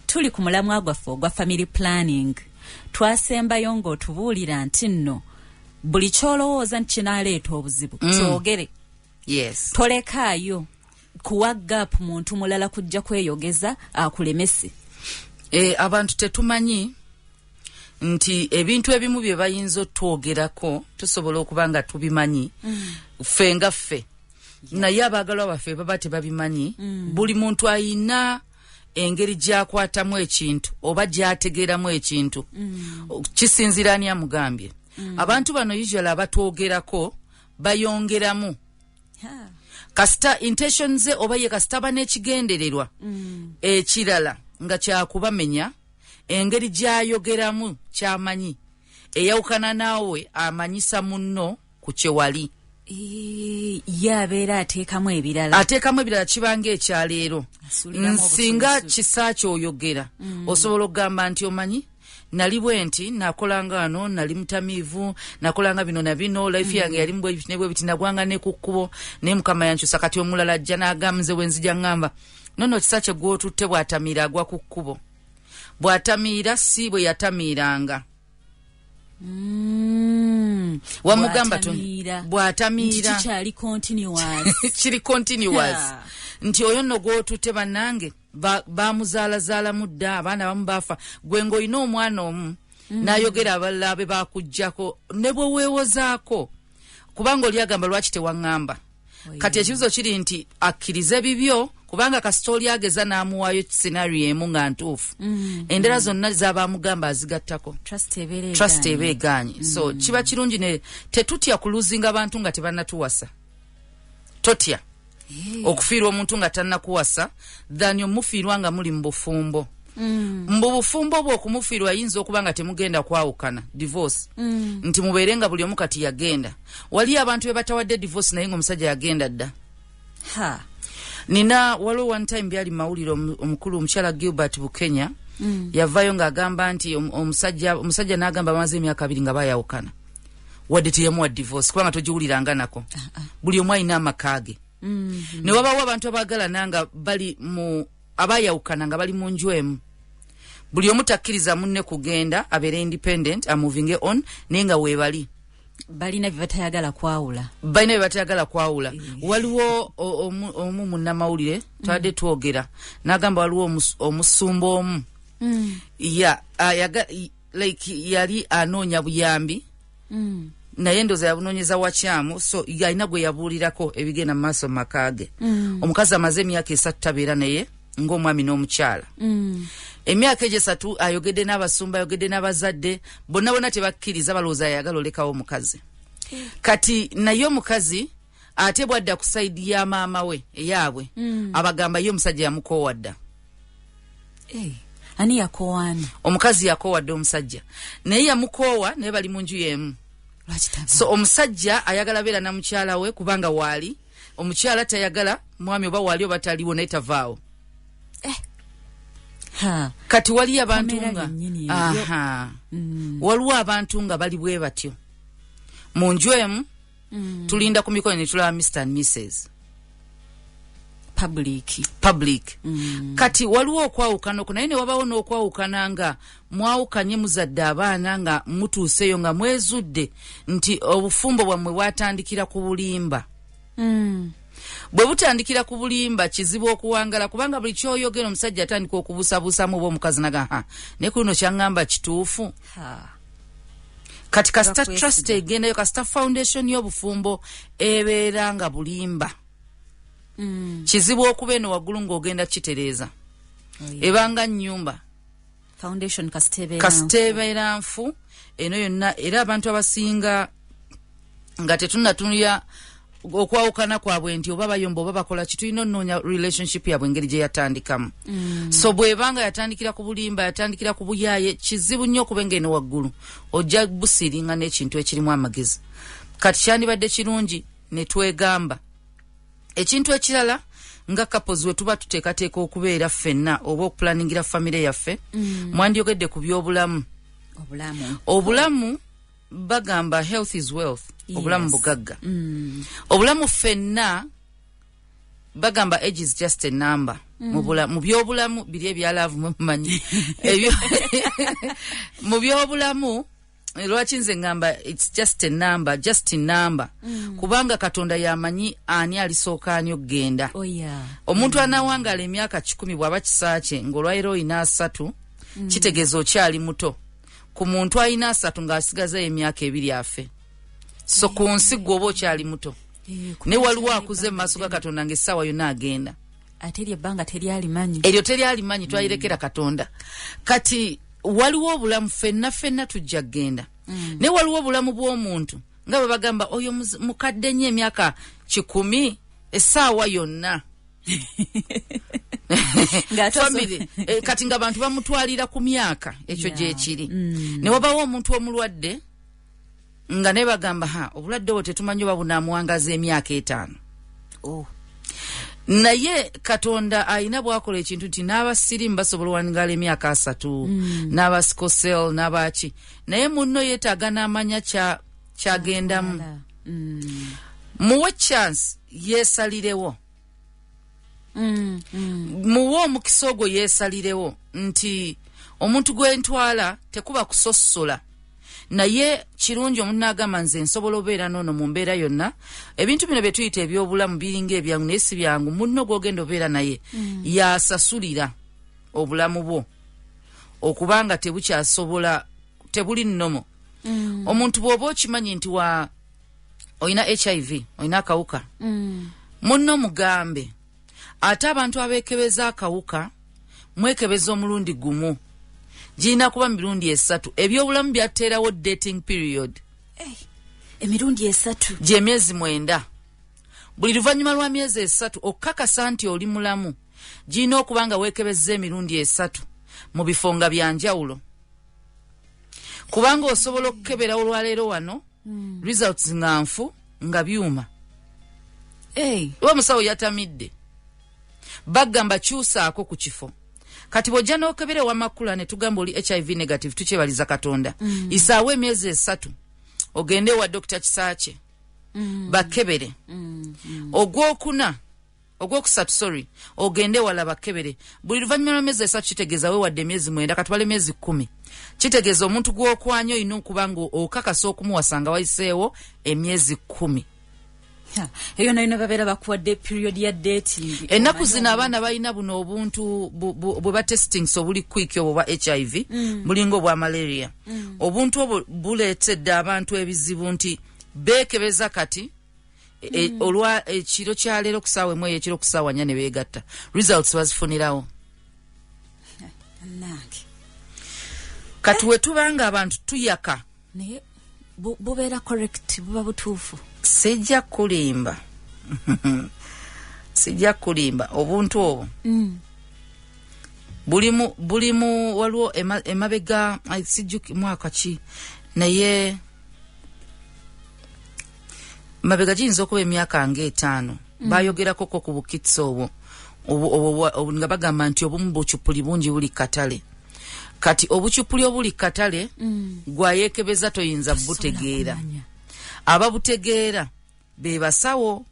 Tuli ku mulamwa gwaffe ogwa family planning. Twasembayo ng'otubuulira nti nno buli ky'olowooza nti kinaaleeta obuzibu, kyogere. Tolekaayo kuwa gap muntu mulala kujja kweyogeza akulemese. Abantu tetumanyi nti ebintu ebimu bye bayinza otwogerako tusobola okuba nga tubimanyi ffe nga ffe, naye abaagalwa baffe baba tebabimanyi. Buli muntu ayina engeri gy'akwatamu ekintu oba gy'ategeeramu ekintu, kisinziira ani amugambye. Abantu bano usually abatwogerako bayongeramu kasita intention ze oba ye kasita aba n'ekigendererwa ekirala nga kyakubamenya. Engeri gy'ayogeramu kyamanyi eyawukana naawe amanyisa munno ku kyewali. Ye abeera ateekamu ebirala. Ateekamu ebirala, kibanga ekyaleero. Asuuliramu Nsinga obusuusuuti. Kisa kyoyogera, osobola okugamba nti omanyi nali bwe nti, nakolanga wano, nali mutamiivu, nakolanga bino na bino, life yange yali bwe ne bwe biti, nagwanga ne ku kkubo, naye Mukama yankyusa. Kati omulala ajja n'agamba, nze bwe nzija ŋŋamba nono kisa kye gwotutte bw'atamiira agwa ku kkubo, bw'atamiira si bwe yatamiiranga. Wamugamba Bw'atamiira. Bw'atamiira. Nti kikyali continuous. Kiri continuous. Nti oyo nno gwotutte, bannange bamuzaalazaalamu dda, abaana bamu baafa, gwe ng'olina omwana omu, n'ayogera abalala be bakugjako ne bwe weewozaako, kubanga oli agamba, "Lwaki tewaŋŋamba?" Kati ekibuzo kiri nti akkirize bibyo, kubanga kasita oli ageza n'amuwaayo scenario emu nga ntuufu, endala zonna z'abamugamba azigattako. Trust ebeera Trust egaanye. eba egaanye. So kiba kirungi ne tetutya kuluzinga abantu nga tebannatuwasa. Totya okufiirwa omuntu nga tannakuwasa than omufiirwa nga muli mu bufumbo. Mu bufumbo bwe okumufiirwa ayinza okuba nga temugenda kwawukana, divorce, nti mubeere nga buli omu kati yagenda. Wali abantu be batawadde divorce naye nga omusajja yagenda dda. Nina waliwo one time byali mawulire, omukulu omukyala Gilbert Bukenya yavaayo ng'agamba nti omusajja n'agamba bamaze emyaka 20 nga bayawukana, wadde teyamuwa divorce, kubanga togiwuliranga nako, buli omu alina amaka ge. Ne wabawo abantu abaagalana nga bali mu abayawukana nga bali mu nju emu, buli omu takkiriza munne kugenda abeere independent, amovinge on, naye nga weebali. Balina bye batayagala kwawula. Balina bye batayagala kwawula. Waliwo omu munnamawulire twabadde twogera n'agamba waliwo omusumba omu ya like yali anoonya buyambi, naye ndooza yabunoonyeza wakyamu. So alina gwe yabuulirako ebigenda mu maaso mu maka ge. Omukazi amaze emyaka 3 tabeera naye ng'omwami n'omukyala. Emyaka egyo 3 ayogedde n'abasumba, ayogedde n'abazadde, bonna bonna tebakkiriza, balowooza ayagala olekawo omukazi. Kati naye omukazi ate bwadda ku side ya maama we eyaabwe, abagamba ye omusajja yamukoowa dda. Eh, ani yakoowaani? Omukazi yakoowa dda omusajja, naye yamukoowa naye bali mu nju y'emu. Lwaki tava? So omusajja ayagala beera na mukyala we kubanga waali, omukyala tayagala mwami oba waali oba taliwo, naye tavaawo. Kati waliyo abantu Komera nga lyennyini eryo. Aha. Waliwo abantu nga bali bwe batyo mu nju emu. Tulinda ku mikono ne tulaba Mr and Mrs. Public. Public. Kati waliwo okwawukana okwo, naye ne wabawo n'okwawukana nga mwawukanye muzadde abaana, nga mutuuseeyo nga mwezudde nti obufumbo bwammwe bwatandikira ku bulimba. Bwe butandikira ku bulimba, kizibu okuwangala, kubanga buli kyoyogera omusajja atandika okubuusabuusamu, oba omukazi naga, "Ha, naye ku luno kyaŋŋamba kituufu?" Kati kasita Bakwesiga. trust egendayo, kasita foundation y'obufumbo ebeera nga bulimba, kizibu okuba eno waggulu ng'ogenda kitereeza. Ebanga nnyumba. Foundation kasita ebeera Kasita ebeera nfu eno yonna. Era abantu abasinga nga tetunnatunulya okwawukana kwabwe nti oba bayomba oba bakola ki, tulina onoonya relationship yabwe engeri gye yatandikamu. So bwebanga yatandikira ku bulimba, yatandikira ku buyaaye, kizibu nnyo okuba nga eno waggulu ojja busiringa n'ekintu ekirimu amagezi. Kati kyandibadde kirungi ne twegamba ekintu ekirala nga couples we tuba tuteekateeka okubeera ffenna oba okuplanningira famire yaffe, mwandyogedde ku byobulamu. Obulamu. Obulamu, bagamba health is wealth. Obulamu bugagga. Obulamu ffenna bagamba age is just a number. Mu byobulamu biri ebya love mumanyi mu byobulamu lwaki nze ngamba it's just a number, just a number. Kubanga Katonda yamanyi ani alisooka ani okugenda. Omuntu anawangaala emyaka 100 bw'aba kisaakye ng'olwaliro olina 3, kitegeeza okyali muto. Ku muntu alina 3 ng'asigazayo emyaka 2 afe. So ku nsi gwe oba okyali muto. Ne waliwo akuze mu maaso ga Katonda ng'essaawa yonna agenda. Ate eryo ebbanga teryalimanyi. Eryo teryalimanyi, twalirekera Katonda. Kati waliwo obulamu ffenna ffenna tujja kugenda. Naye waliwo obulamu bw'omuntu nga bwe bagamba oyo mukadde nnyo emyaka 100 essaawa yonna. Family, kati nga abantu bamutwalira ku myaka ekyo gyekiri. Ne wabawo omuntu omulwadde nga ne bagamba ha obulwadde obwo tetumanyi oba bunaamuwangaza emyaka 5. Naye Katonda alina bw'akola ekintu nti n'abasirimu basobola okuwangaala emyaka 3, n'abasikosel n'abaki, naye munno yeetaaga n'amanya kyagendamu. Muwe chance yeesalirewo. Muwe omukisa ogwo yeesalirewo nti omuntu gwe ntwala tekuba kusosola, naye kirungi omuntu n'agamba nze nsobola obeera n'ono mu mbeera yonna. Ebintu bino bye tuyita ebyobulamu biringa ebyangu naye si byangu. Munno gw'ogenda obeera naye yasasulira obulamu bwo okubanga tebukyasobola, tebuli nnomo. Omuntu bw'oba okimanyi nti wa olina HIV, olina akawuka, munno mugambe. Ate abantu abeekebeza akawuka mwekebeza omulundi gumu, girina kuba mirundi 3. Ebyobulamu byateerawo dating period. Emirundi 3. Gy'emyezi 9. Buli luvannyuma lwa myezi 3 okukakasa nti oli mulamu, girina okuba nga weekebezza emirundi 3 mu bifo nga byanjawulo, kubanga osobola okukebera olwaleero wano results nga nfu nga byuma. Oba musawo yatamidde, bagamba kyusaako ku kifo. Kati bw'ojja n'okebera ewamakula ne tugamba oli HIV negative, tukyebaliza Katonda. Isaawo emyezi 3 ogende ewa Dr. Kisaakye bakebere. Ogwokuna, ogwokusatu, sorry, ogende wala bakebere. Buli luvannyuma lwa myezi 3, kitegeeza weewadde emyezi 9, katubale emyezi 10, kitegeeza omuntu gw'okwanya olina okuba nga okakasa okumuwasa nga wayiseewo emyezi 10. Eyo nayo babeera bakuwadde period ya dating. Ennaku zino abaana balina buno obuntu bwe ba testings obuli quick, obwo bwa HIV, bulinga obwa malaria. Obuntu obwo buleetedde abantu ebizibu nti beekebeza kati olwa ekiro kyaleero ku ssaawa 1 ekiro ku ssaawa 4 ne beegatta, results bazifunirawo. Nange. Kati we tubanga abantu tuyaka. Naye bubeera correct, buba butuufu? Sijja kulimba, sijja kulimba, obuntu obwo bulimu waliwo emabega, sijjuki mwaka ki, naye mabega giyinza okuba emyaka nga 5, bayogerakoko ku bukitsi obwo nga bagamba nti obumu bucupuli bungi buli katale. Kati obucupuli obuli katale, gwayeekebeza toyinza butegeera. Ababutegeera be basawo.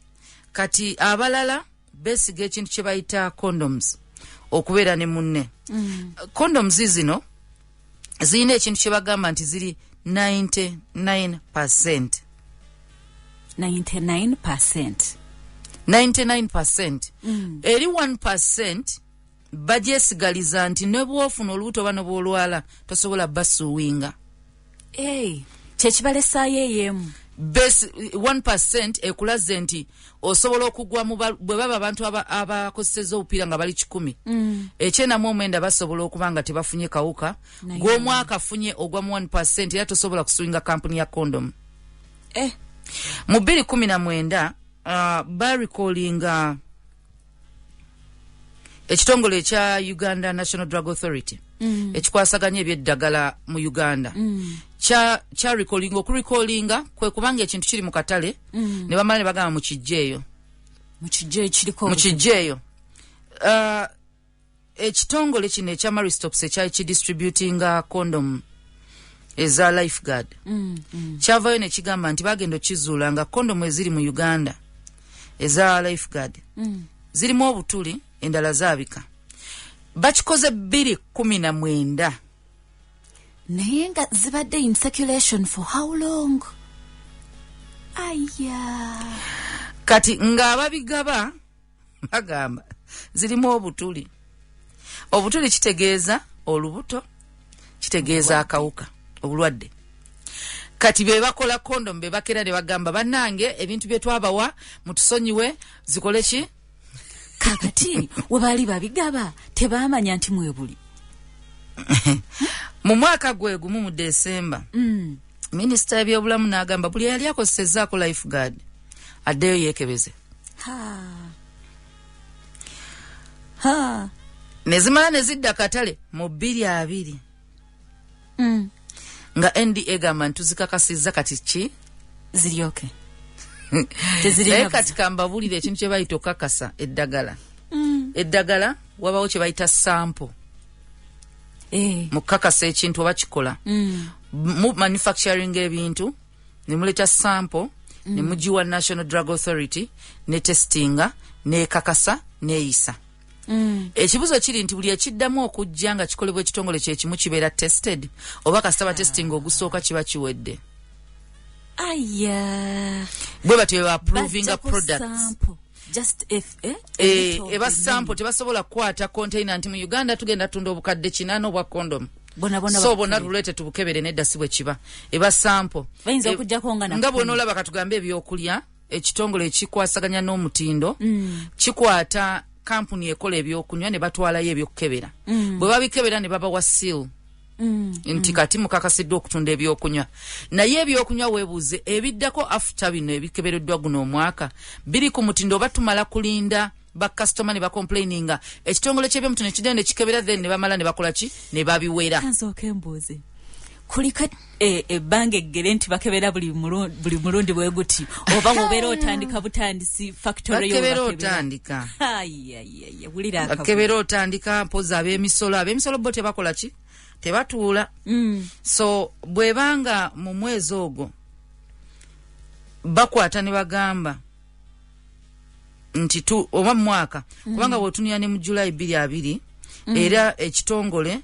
Kati abalala beesiga ekintu kye bayita condoms, okubeera ne munne. Condoms zino zirina ekintu kye bagamba nti ziri 99%. 99%. 99%. Eri 1% bagyesigaliza nti ne bw'ofuna olubuto oba ne bw'olwala tosobola basuuwinga. Hey, kyekibalesaayo ey'emu. 1% ekulaze nti osobola okugwa bwe baba abantu abakozesezza obupiira nga bali 100, 99 basobola okuba nga tebafunye kawuka. Gw'omwaka afunye ogwa mu 1%, era tosobola kusuwinga kampuni ya condom. Mu 2019 barecallinga ekitongole ekya Uganda National Drug Authority, ekikwasaganya ebyeddagala mu Uganda, kya recallinga. Okurecallinga kwe kubanga ekintu kiri mu katale, ne bamala ne bagamba mukijjeeyo. Mukijjeeyo kiriko. Mukijjeeyo. Ekitongole kino ekya Maristops ekyali kidistributinga condom eza Lifeguard, kyavayo ne kigamba nti bagenda okizuula nga kondomu eziri mu Uganda eza Lifeguard zirimu obutuli. Endala zaabika. Bakikoze 2019. Naye nga zibadde in circulation for how long? Aya. Kati ng'ababigaba bagamba zirimu obutuli. Obutuli kitegeeza olubuto, kitegeeza akawuka, obulwadde. Kati be bakola condom be bakera ne bagamba, bannange, ebintu bye twabawa mutusonyiwe, zikole ki? Kakati we baali babigaba tebamanya nti mwebuli? Mu mwaka gwe gumu mu Desemba, minisita y'ebyobulamu n'agamba buli yali akozesezaako Life Guard addeyo yeekebeze. Ha ha. Ne zimala ne zidda katale mu 2020 nga NDA egamba nti tuzikakasizza, kati ki? Ziri okay. Naye kati kambabuulire ekintu kye bayita okakasa eddagala. Eddagala wabawo kye bayita sample. Mukakasa ekintu oba kikola. Mu manufacturing ebintu ne muleta sample, ne mugiwa National Drug Authority, ne testinga, nekakasa, neyisa. Ekibuzo kiri nti buli ekiddamu okujja nga kikolebwa ekitongole kyekimu kibeera tested, oba kasita ba testing ogusooka kiba kiwedde? Aya. Bwe batyo ba approvinga Bajjako products. sample. Just if, eh? A little eba bit. Sample, tebasobola kukwata container nti mu Uganda tugenda tunda obukadde 8 obwa condom. Bona bona so bonna bakubire. Tuleete tubukebere. Nedda, si bwe kiba. Eba sample. Bayinza okuggyako nga nga nakumi. bw'onoolaba, katugambe ebyokulya, ekitongole ekikwasaganya n'omutindo kikwata kampuni ekola ebyokunywa ne batwalayo ebyokukebera. Bwe babikebera ne babawa seal nti kati mukakasiddwa okutunda ebyokunywa. Naye ebyokunywa, weebuuze, ebiddako after bino ebikebereddwa guno omwaka biri ku mutindo, oba tumala kulinda bakasitoma ne bacomplaininga, ekitongole ky'ebyomutindo kiddayo ne kikebera, then ne bamala ne bakola ki? Ne babiwera. Kansooke mbuuze, kuliko ebbanga eggere nti bakebera buli mulundi bwe guti, oba wobeera otandika butandisi factory yo? Bakebera bakebera? otandika. Ayayaya, wulira akavuyo. Bakebera otandika. Mpozi ab'emisolo bo tebakola ki? Tebatuula. So bwebanga mu mwezi ogwo bakwata ne bagamba nti tu oba mu mwaka, kubanga bw'otunula ne mu Julayi 2020 era ekitongole,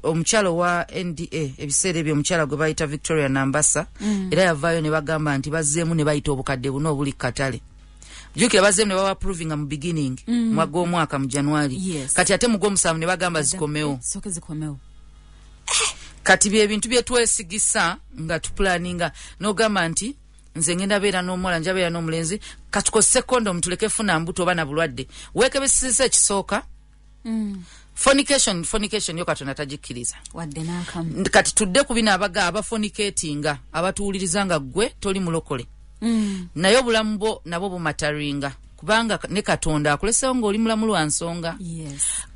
omukyalo wa NDA ebiseera ebyo, omukyala gwe bayita Victoria Nambasa, era yavaayo ne bagamba nti bazzeemu ne bayita obukadde buno obuli katale. Jjukira bazzeemu ne baba approvinga mu beginning gw'omwaka mu January. Kati ate mu gw'omusanvu ne bagamba zikomewo. Sooke zikomewo. Kati byebintu byetwesigisa nga tupulaninga, n'ogamba nti nze ngenda beera n'omuwala, nja beera n'omulenzi, katukozese condom tuleke funa mbuto oba na bulwadde. Weekebesesa ekisooka. Fornication, fornication yo Katonda tagikkiriza. Wadde n'akamu. Kati tudde ku bino abaga abafornicatinga abatuwuliriza nga ggwe toli mulokole, naye obulamu bwo nabwo bumataringa, kubanga ne Katonda akulesewo ng'oli mulamu lwa nsonga.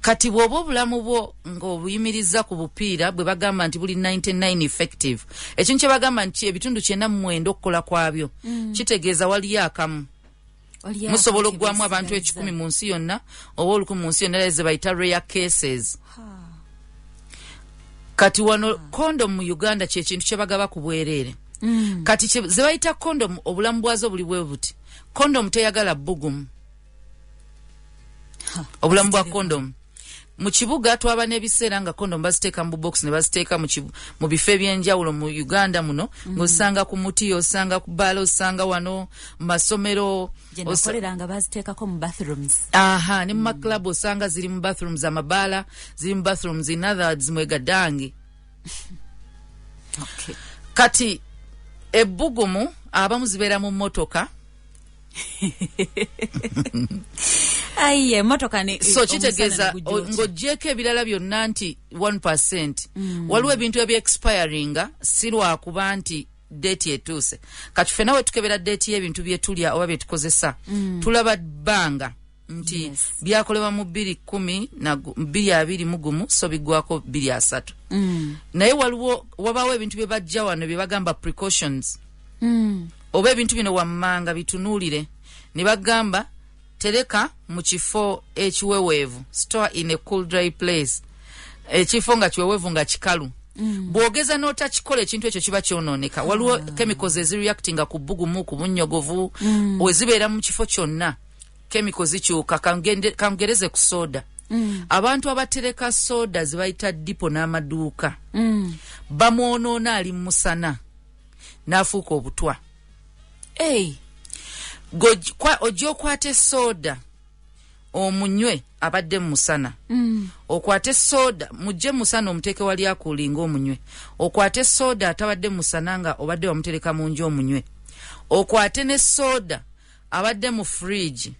Kati bw'oba obulamu bwo ng'obuyimiriza ku bupiira bwe bagamba nti buli 99 effective, ekintu kye bagamba nti ebitundu 99 okukola kwabyo, kitegeeza waliyo akamu. Waliyo musobola akamu okugwamu abantu kebesigaza. 1,000 mu nsi yonna oba 1,000 mu nsi yonna, ze bayita rare cases. Kati wano condom mu Uganda kyekintu kye bagaba ku bwereere. Kati ze bayita condom, obulamu bwazo buli bwe buti: condom teyagala bbugumu. Obulamu bwa condom mu kibuga, twaba n'ebiseera nga condom baziteeka mu box ne baziteeka mu bifo ebyenjawulo mu Uganda muno, ng'osanga ku muti, osanga ku bbaala, osanga wano mu masomero. Gye nakoleranga baziteekako mu bathrooms. Aha, ne mu maclub osanga ziri mu bathrooms, amabaala ziri mu bathrooms. In other words, mwegadange. Kati ebbugumu, abamu zibeera mu mmotoka. Aye, emmotoka ne so omusana kitegeeza ne gujja otya? Ng'oggyeko ebirala byonna nti 1, waliwo ebintu ebyexpiringa si lwakuba nti date etuuse. Kati ffenna we tukebera date y'ebintu bye tulya oba bye tukozesa, tulaba bbanga nti byakolebwa mu bbiri kumi na 2021, so biggwako 2030. Naye waliwo wabaawo ebintu bye bajja wano bye bagamba precautions, oba ebintu bino wammanga bitunuulire, ne bagamba tereka mu kifo ekiweweevu, store in a cool dry place, ekifo nga kiweweevu nga kikalu. Bw'ogeza n'otakikola, ekintu ekyo kiba kyonooneka. Waliwo chemicals ezireactinga ku bbugumu, ku bunnyogovu, wezibeera mu kifo kyonna. Chemical zikyuka. Kangereze ku soda. Abantu abatereka soda zibayita dipo n'amaduuka, bamwonoona ali mu musana n'afuuka obutwa. Hey. Ojja okwate soda omunywe abadde mu musana, okwate soda mujje musana omuteeke wali akuulinga omunywe, okwate soda atabadde mu musana nga obadde wamutereka mu nju omunywe, okwate ne soda abadde mu fridge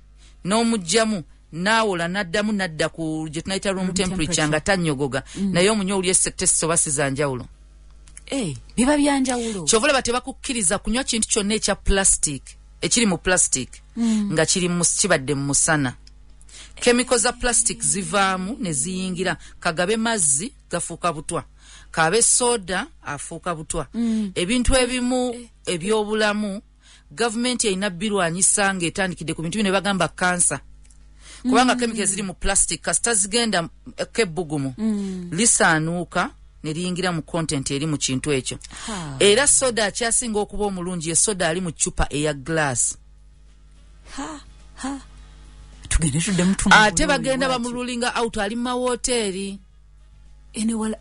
n'omugjamu n'awola n'addamu n'adda ku gye tunayita room temperature nga tannyogoga, naye omunywe oli test oba si za njawulo. Biba byanjawulo. Kyova olaba tebakukkiriza kunywa kintu kyonna ekya plastic, ekiri mu plastic, nga kiri kibadde mu musana. Chemical za plastic zivaamu ne ziyingira, kagabe mazzi gafuuka butwa, kabe soda afuuka butwa. Ebintu ebimu ebyobulamu gavumenti erina birwanyisa ng'etandikidde ku bintu bino bagamba kansa, kubanga chemical ziri mu plastic kasita zigenda kebbugumu lisaanuuka ne liyingira mu content eri mu kintu ekyo. Era soda akyasinga okuba omulungi ye soda ali mu ccupa eya glass. Ate bagenda bamululinga out ali mu mawoteeri.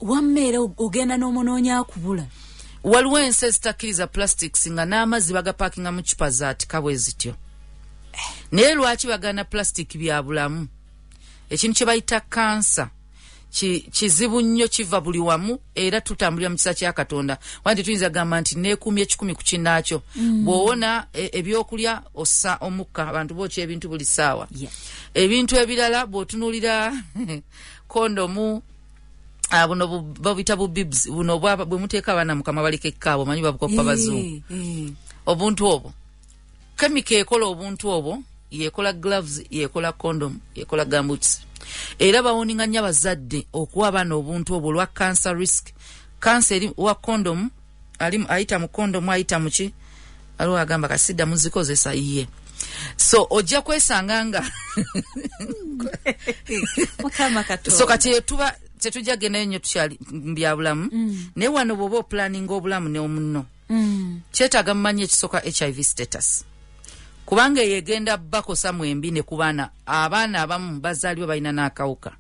Wammeera ogenda n'omunoonya akubula. Waliwo ensi ezitakkiriza plastics nga n'amazzi bagapakinga mu ccupa zaatika bwe zityo. Naye lwaki bagaana plastic? Bya bulamu. Ekintu kye bayita kansa kizibu nnyo, kiva buli wamu, era tutambulira mu kisa kya Katonda. Wanti tuyinza gamba nti neekuumye 1 ku kinnaakyo. Bw'owona ebyokulya ossa omukka, abantu bookya ebintu buli ssaawa. Ebintu ebirala bw'otunuulira kondomu, buno babuyita bu bibs, buno bwe muteeka abaana mu kamwa baleka ekkaabo, omanyi babukoppa bazungu. Obuntu obwo chemical ekola obuntu obwo, yekola gloves, yekola condom, yekola gumboots. Era bawoninga nnyo abazadde okuwa abaana obuntu obwo olwa cancer risk. Cancer eri wa condom, ali ayita mu condom, ayita mu ki, aliwo agamba kasidda muzikozesa iye. So ojja kwesanga nga so kati tuba tetujja gendayo nnyo, tukyali bya bulamu. Naye wano bw'oba oplaninga obulamu ne omunno, kyetaaga mumanyi ekisooka HIV status, kubanga eyo egenda bakosa mwembi ne ku baana. Abaana abamu bazaalibwa balina n'akawuka.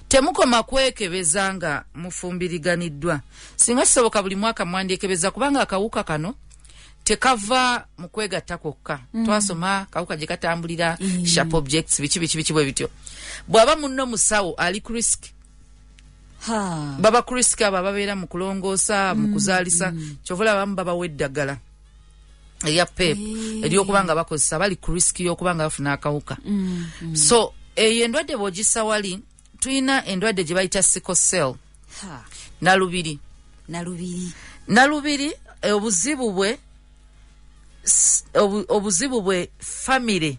Temukoma kwekebeza nga mufumbiriganiddwa. Singa kisoboka buli mwaka mwandyekebeza, kubanga akawuka kano tekava mu kwegatta kwokka. Twasoma kawuka gye katambulira, sharp objects, biki biki biki bwe bityo. Bw'aba munno musawo ali ku risk, baba ku risk abo ababeera mu kulongoosa, mu kuzaalisa. Kyova olaba abamu babawa eddagala erya PEP eryokuba nga bakozesa, bali ku risk y'okuba nga bafuna akawuka. So eyo endwadde bw'ogissa wali, tulina endwadde gye bayita sickle cell. Nalubiri. Nalubiri. Nalubiri obuzibu bwe famire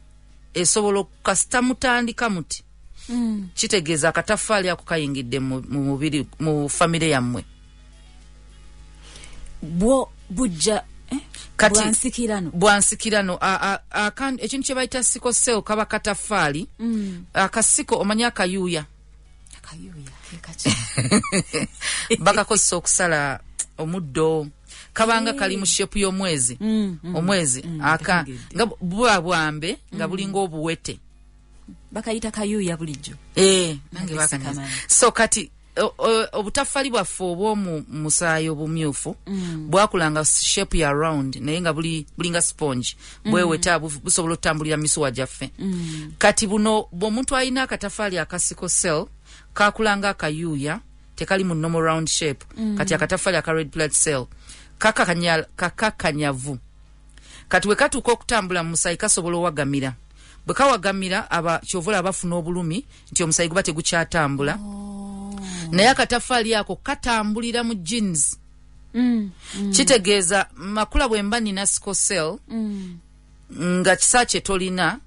esobola okukasita mutandika muti, kitegeeza akatafaali ako kayingidde mu mubiri, mu famire yammwe. Bwo bujja Kati bwansikirano. Bwansikirano. Ekintu kye bayita sickle cell kaba katafaali. Akasiko omanyi akayuuya. Akayuuya kekaki? Bakakozesa okusala omuddo, kabanga kali mu shape y'omwezi. Omwezi aka nga buba bwambe nga bulinga obuwete. Bakayita kayuuya bulijjo. Nange bakanyuza. So kati obutafaali bwaffe obw'omu musaayi obumyufu bwakulanga shape ya round, naye nga bulinga sponge, bweweta, busobola okutambulira misuwa gyaffe. Kati buno bw'omuntu alina akatafaali aka sickle cell kakulanga akayuuya, tekali mu normal round shape. Kati akatafaali aka red blood cell kakakanyavu. Kati bwe katuuka okutambula mu musaayi kasobola owagamira. Bwe kawagamira kyova olaba bafuna obulumi nti omusaayi guba tegukyatambula. Naye akatafaali ako katambulira mu genes. Kitegeeza makula bwe mba nina sickle cell, nga kisa kye tolina,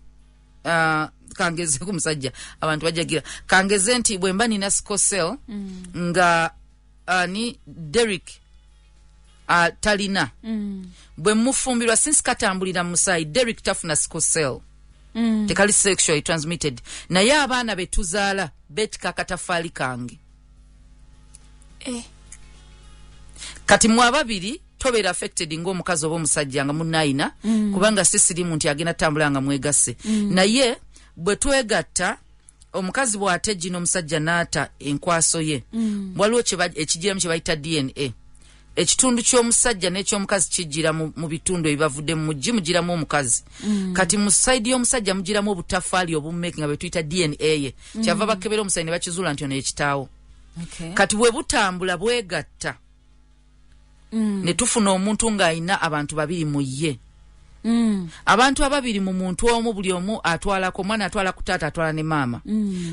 kangeze ku musajja abantu bajagira, kangeze nti bwe mba nina sickle cell, nga ni Derrick talina, bwe mufumbirwa, since katambulira mu musaayi, Derrick tafuna sickle cell. Tekali sexually transmitted, naye abaana be tuzaala beetika akatafaali kange. Kati mwe ababiri Tobeera affected ng'omukazi oba omusajja nga munaayina, kubanga si sirimu nti agenda tambula nga mwegasse. Naye bwe twegatta, omukazi bw'ate eggi n'omusajja n'ata enkwaso ye, waliwo ekigiramu kye bayita DNA. Ekitundu ky'omusajja n'ekyomukazi kijjira mu bitundu ebibavudde mu muggi, mugiramu omukazi. Kati mu side y'omusajja mugiramu obutafaali obumeke nga bwe tuyita DNA ye. Kyava bakebera omusajja ne bakizuula nti ono ye kitaawo. Kati bwe butambula bwegatta, ne tufuna omuntu ng'alina abantu babiri mu ye. Abantu ababiri mu muntu omu, buli omu atwalako omwana, atwala ku taata, atwala ne maama.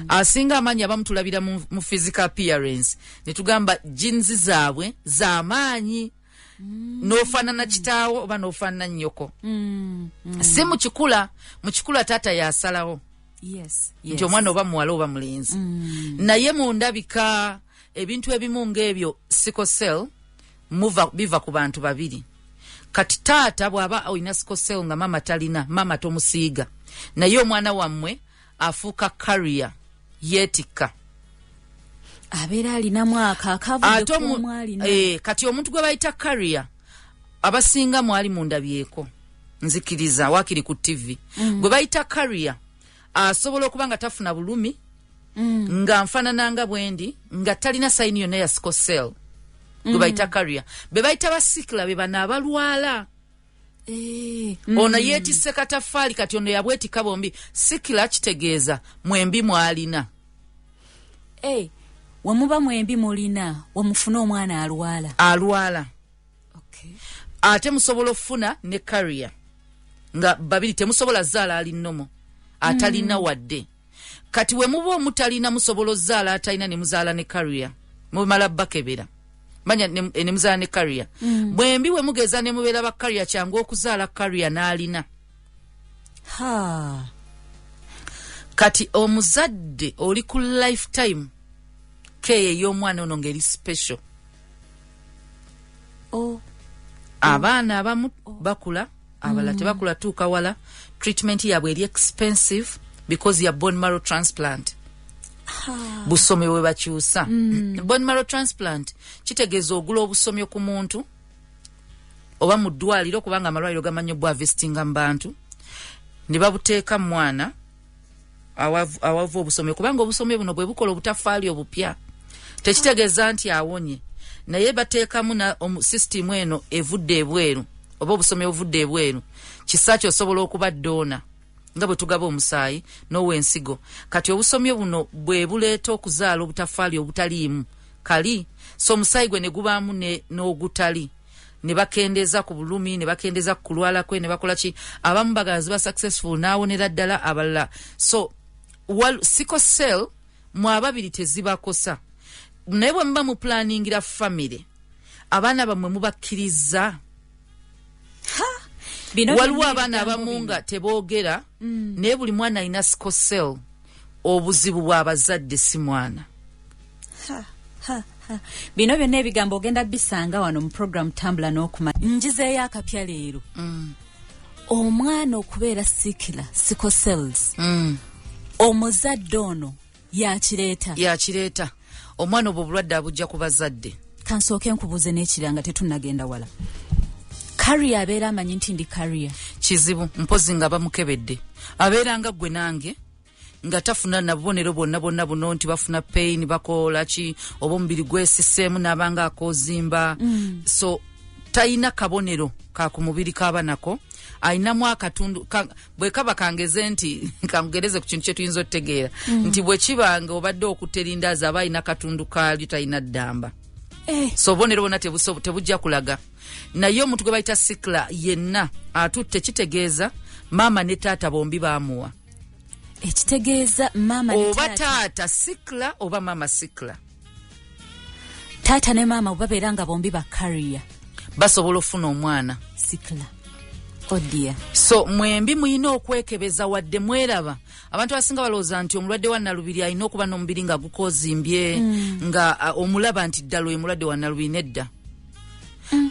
Asinga amaanyi abamu tulabira mu physical appearance, ne tugamba genes zaabwe z'amaanyi, n'ofaanana kitaawo oba n'ofaanana nnyoko. Si mu kikula. Mu kikula taata yasalawo nti omwana oba muwala oba mulenzi. Naye mu ndabika, ebintu ebimu ng'ebyo, sickle cell muva biva ku bantu babiri. Kati taata bw'aba olina sickle cell nga maama talina, maama tomusiiga, naye omwana wammwe afuuka carrier, yeetikka. Abeera alinamu ako akavudde Ate ku alina. Kati omuntu gwe bayita carrier, abasinga mwali mundabyeko, nzikiriza waakiri ku TV, gwe bayita carrier asobola okuba nga tafuna bulumi, nga nfaanana nga bwendi, nga talina sign yonna ya sickle cell, gwe bayita carrier. Be bayita ba sickler be bano abalwala. Ono yeetisse katafaali, kati ono yabwetikka bombi. Sickler kitegeeza mwembi mwalina. Wemuba mwembi mulina, wemufune omwana alwala. Alwala. Ate musobola okufuna ne carrier nga babiri, temusobola zaala ali normal atalina wadde. Kati we muba omutalina, musobola ozaala atalina ne muzaala ne carrier, mumala bakebera manya ne muzaala ne carrier. Bwembi we mugeza ne mubeera ba carrier, kyangu okuzaala carrier n'alina. Ha. Kati omuzadde oli ku lifetime care ey'omwana ono ng'eri special. Oh. Abaana abamu bakula, abalala tebakula tuuka wala. Treatment yaabwe eri expensive because ya bone marrow transplant, busomyo bwe bakyusa. Bone marrow transplant kitegeeza ogula obusomyo ku muntu oba mu ddwaliro, kubanga amalwaliro gamanyi obwavestinga mu bantu, ne babuteeka mu mwana awava obusomyo, kubanga obusomyo buno bwe bukola obutafaali obupya. Tekitegeeza nti awonye, naye bateekamu na system eno evudde ebweru oba obusomyo obuvudde ebweru. Kisa kyosobola okuba donor nga bwe tugaba omusaayi n'owensigo. Kati obusomyo buno bwe buleeta okuzaala obutafaali obutaliimu kali, so omusaayi gwe ne gubaamu n'ogutali, ne bakendeeza ku bulumi, ne bakendeeza ku kulwala kwe, ne bakola ki. Abamu bagala ziba successful n'awonera ddala, abalala so sickle cell mu ababiri tezibakosa. Naye bwe muba muplaningira family, abaana bammwe mubakkiriza. Bino Waliwo byonna abaana ebigambo abamu bino. nga teboogera, naye buli mwana alina sickle cell. Obuzibu bw'abazadde, si mwana. Ha, ha, ha. Bino byonna ebigambo ogenda bisanga wano mu program Tambula n'Okumanya. Njizeeyo akapya leero. Omwana okubeera sickler, sickle cells, omuzadde ono yakireeta? Yakireeta. Omwana obwo obulwadde abujja ku bazadde. Kansooke nkubuuze n'ekiranga, tetunnagenda wala. Carrier abeera amanyi nti ndi carrier? Kizibu, mpozi nga bamukebedde. Abeera nga ggwe nange, nga tafuna na bubonero bwonna bwonna buno nti bafuna pain, bakola ki, oba omubiri gwesiseemu n'abanga akozimba. So talina kabonero ka ku mubiri kaba nako. Ayinamu akatundu bwe kaba kangeze nti kangereze ku kintu kyetuyinza okutegeera, nti bwe kiba nga obadde okutta erindaazi, aba alina katundu kaalyo, talina ddamba. So obubonero bwonna tebujja kulaga. Naye omuntu gwe bayita sickler yenna atutte, kitegeeza maama ne taata bombi baamuwa. Ekitegeeza maama ne Oba taata. Taata sickler oba maama sickler. Taata ne maama babeera nga bombi ba carrier. Basobola okufuna omwana sickler. Oh dear. So mwembi muyina okwekebeza wadde mweraba. Abantu abasinga balowooza nti omulwadde wa nalubiri alina okuba n'omubiri nga gukozimbye, nga omulaba nti ddala oyo mulwadde wa nalubiri. Nedda.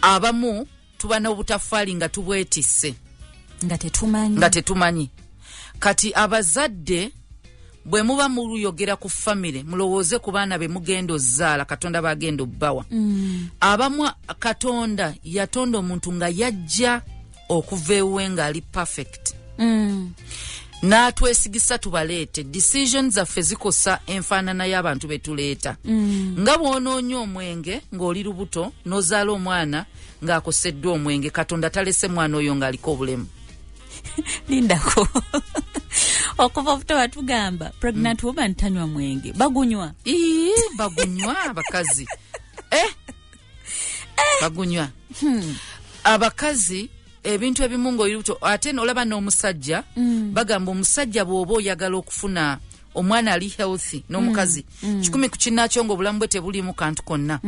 Abamu tuba n'obutafaali nga tubwetisse nga tetumanyi. Nga tetumanyi. Kati abazadde Bwe muba muyogera ku famire, mulowooze ku baana be mugenda ozaala, Katonda bagenda obbawa. Abamu Katonda yatonda omuntu nga yajja okuva ewuwe ng'ali perfect. N'atwesigisa tubaleete. Decision zaffe zikosa enfaanana y'abantu be tuleeta. Nga bw'onoonya omwenge ng'oli lubuto n'ozaala omwana ng'akoseddwa omwenge, Katonda talese mwana oyo ng'aliko obulemu. Lindako, okuva obuto batugamba pregnant woman tanywa mwenge. Bagunywa? Ii, bagunywa abakazi, bagunywa abakazi ebintu ebimu ng'oli lubuto. Ate olaba n'omusajja, bagamba omusajja bw'oba oyagala okufuna omwana ali healthy n'omukazi 100 ku kinnaakyo ng'obulamu bwe tebuliimu kantu konna,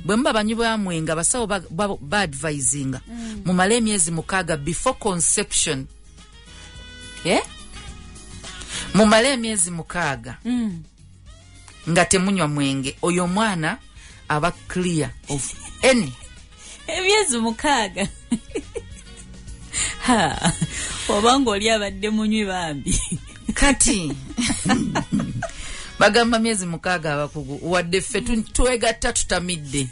bwe muba banywi bamwenge, abasawo baadvisinga mumale emyezi 6 before conception. Eh? Mumale emyezi 6 nga temunywa mwenge, oyo omwana aba clear of any. Emyezi 6? Ha, obanga oli abadde munywi bambi. Kati bagamba myezi 6 abakugu, wadde ffe twegatta tutamidde.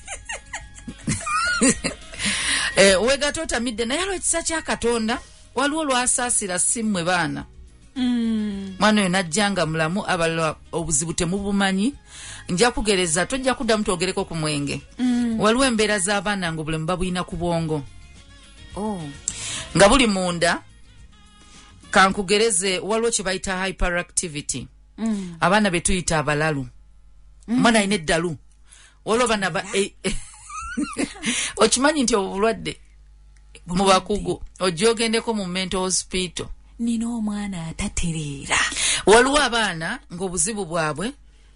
Wegatta otamidde, naye aliwo ekisa kya Katonda, waliwo lwasaasira si mmwe baana. Mwana oyo najja nga mulamu, abalala obuzibu temubumanyi. Nja kugereza, tojja kuddamu twogereko ku mwenge. Waliwo embeera z'abaana nga obulemu babulina ku bwongo. Nga buli munda. Kankugereze, waliwo kye bayita hyperactivity. Abaana be tuyita abalalu. Omwana alina eddalu. Waliwo abaana okimanyi nti obwo bulwadde mu bakugu, ojja ogendeko mu mental hospital. Nina omwana atatereera. Waliwo abaana ng'obuzibu bwabwe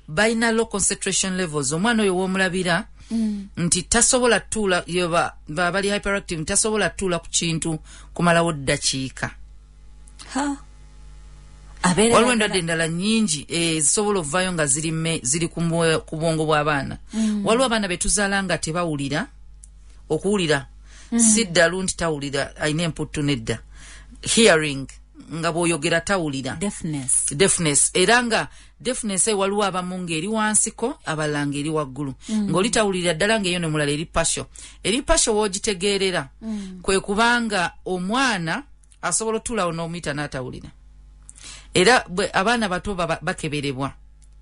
balina low concentration levels. Omwana oyo w'omulabira nti tasobola tuula, bali hyperactive, tasobola tuula ku kintu kumalawo ddakiika. Ha. Abeera Waliwo endwadde endala nnyingi ezisobola okuvaayo nga ziri ku bwongo bw'abaana. Waliwo abaana be tuzaala nga tebawulira okuwulira. Si ddalu nti tawulira, alina emputtu, nedda, hearing, nga bw'oyogera tawulira. Deafness. Deafness. Era nga deafness eyo, waliwo abamu ng'eri wansiko, abalala ng'eri waggulu, ng'oli tawulirira ddala, ng'eyo nemulala eri partial. Eri partial w'ogitegeerera kwe kubanga omwana asobola otuulawo n'omuyita n'atawulira. Era bwe abaana bato bakeberebwa,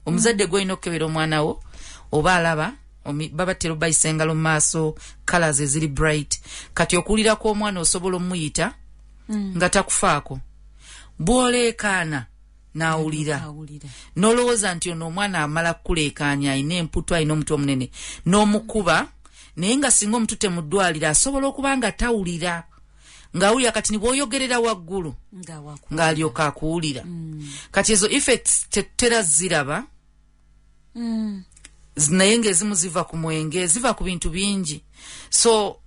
omuzadde gwolina okukebera omwana wo oba alaba, babatera obayisa engalo mu maaso, colors eziri bright. Kati okuwulira kw'omwana, osobola omuyita nga takufaako, bw'oleekaana n'awulira. Awulira. N'olowooza nti ono omwana amala kukuleekaanya, alina emputu, alina omutwe omunene, n'omukuba, naye nga singa omututte mu ddwaliro asobola okuba nga tawulira, ng'awulira kati ni bw'oyogerera waggulu nga waku ng'alyoka akuwulira. Kati ezo effects tetutera ziraba, naye ng'ezimu ziva ku mwenge, ziva ku bintu bingi. So